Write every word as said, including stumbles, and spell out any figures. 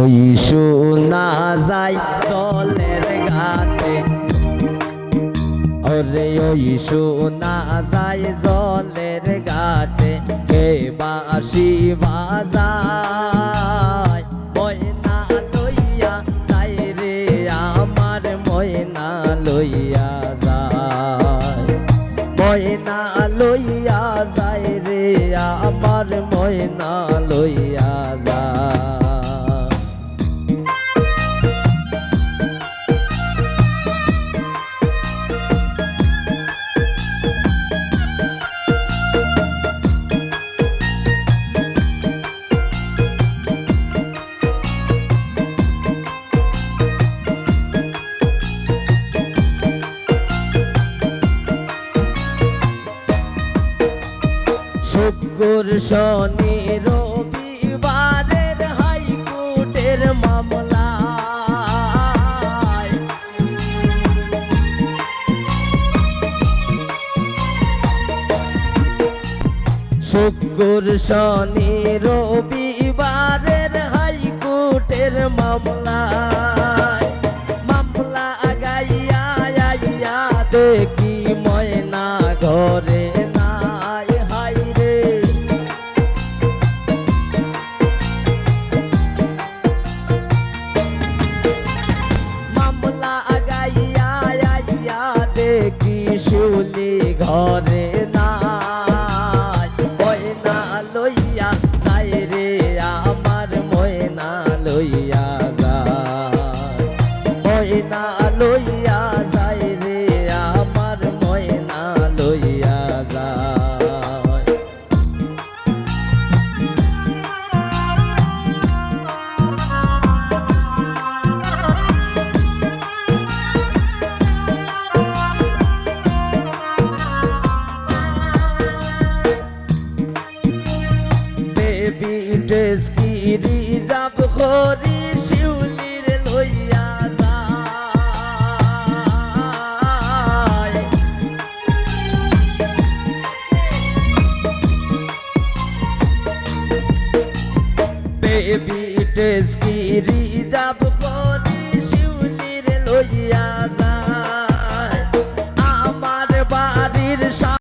ওই সোনা যায় জলের ঘাটে, ওরে ওই সোনা যায় জলের ঘাটে, কে বাঁশি বাজায়। ময়না লইয়া যায় রে আমার, ময়না লইয়া যায়। ময়না লইয়া যায় রে আমার, ময়না লইয়া যায়। শুক্র, শনি, রবিবারের হাইকোর্টের মামলায়। শুক্র, শনি, রবিবারের হাইকোর্টের মামলায়, মামলা আগাইয়া আইয়া দেখি ময়না ঘরে নাই। হায় রে, মামলা আগাইয়া আইয়া দেখি শিউলি ঘরে নাই। ময়না লইয়া যায় রে আমার, ময়না লইয়া যায়। ময়না লইয়া যায় রে আমার, ময়না লইয়া যায়। বেবি ড্রেস কি রিজার্ভ করি শিউলির লইয়া যায়। বেবি ড্রেস কি রিজার্ভ করি শিউলির লইয়া যায়। আমার বাড়ির